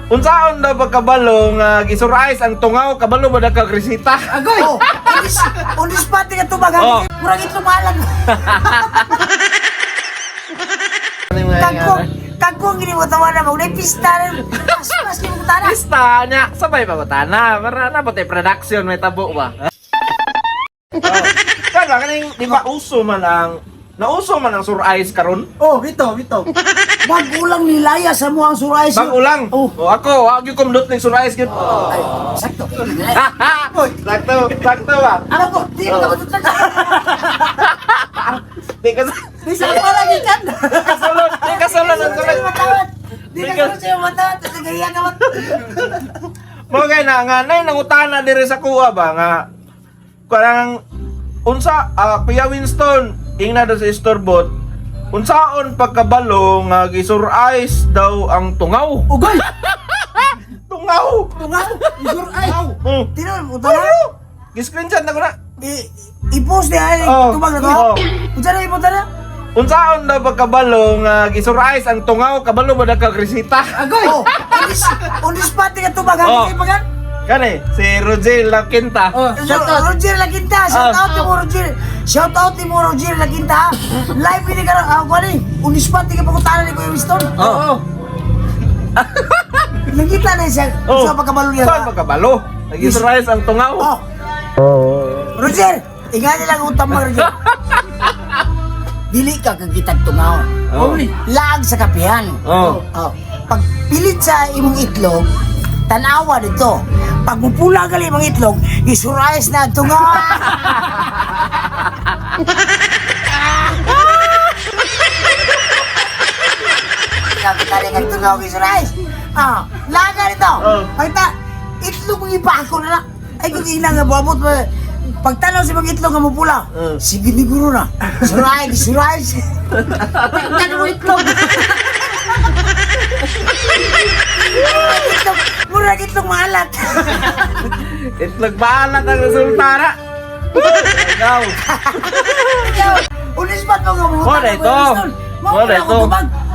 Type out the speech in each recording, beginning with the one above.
Unsaon daw pagkabalo nga gisurprise ang tungaw, kabalo ba na kag resita? Agoy! Oh, on the spot nga tubag. Oh. Murag itlog maalat. Kagkong, kagkong gini mo tawa na mo. Pista na. Pas, gini mo tana. Pista nya, sabay pa tana. Para na pati production may tabo ba. Oh. Kaya kaning di ba uso man ang nauso man ang surprise karon? Oh, ito, ito. Bago lang nilaya sa mo ang surprise. Bago lang. Oh. Oh, ako, wa gyud kumdot ning surprise gyud. Ay, sakto. Sakto, sakto ba? Ano ko? Di ko matutan. Di ka Di sa ako lagi kan. kasulod, di kasulod ang surprise. Di ka sulod sa iyong mata. Tatagayan ka man. Mo kay na nga nay nangutana diri sa kuha ba nga kanang unsa Kuya Winston ingna daw sa store bot unsaon pagkabalo nga gisurprise daw ang tungaw. Ugoy! Tungaw. Tungaw! Isur ay! Oh. Tino, puta na. Gi-screenshot na ko na. I-post niya ay Oh. tubag na to. Oh. Unsa na ipunta na? Unsaon daw pagkabalo nga gisurprise ang tungaw, kabalo ba na kag resita? Agoy! Oh, on the spot nga tubag Oh. ha pagan. Kani si Rogel Laquinta. Oh, shout out! Roger Laquinta, shout Oh. out ni mo Roger. Shout out ni mo Roger Laquinta. Live kini karon ah kuan ni. On the spot nga pangutana ni Kuya Winston. Oh. Nangita na siya Oh. sa pagkabalo niya. Saan pagkabalo? Nag-surprise ang tungaw. Oh. Roger, ingani lang ang utang Roger. Dili ka kagitag tungaw. Oh. Laag sa kapihan. Oh. Oh. Pag pilit sa imong itlog, tanawa dito. Pag mupula gali imong itlog, isurais na ang tungaw. Kapitali ang tungaw isurais. Ah, laga nito. Oh. Pagta itlog mong ipako na lang. Ay kung ina nga buabot mo. Pagtanaw sa mga itlog nga mupula, sige ni guro na. Surais, surais. Pagtanaw mo itlog. Itlog, murag itlog maalat. Itlog maalat ang resulta na. Ikaw. Ikaw, ulis pa ito nga mga Mo na ito. Mo na ito.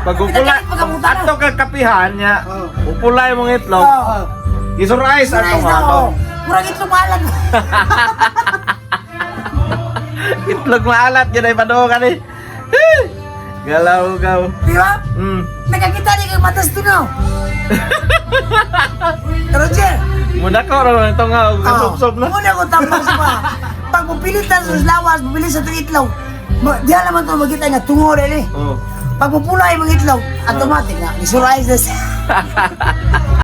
Pag upula, ato kag kapihan niya, upulay mong itlog. Isurprise ang Surais na tungaw. ako. Murag itlog maalat. Itlog maalat yun ay paduo ka ni. Galaw gaw. Di ba? Nakakita ni kang matas tunaw. Roger, Muna ko ron ang tungaw, kasubsob na. Muna ko tambang sa mga. Pag mupilit na sa lawas, mupilit sa itong itlog, di naman ito magkita nga tungo rin eh. Oh. Pag mupula yung mga itlog, automatic na, isurais na siya.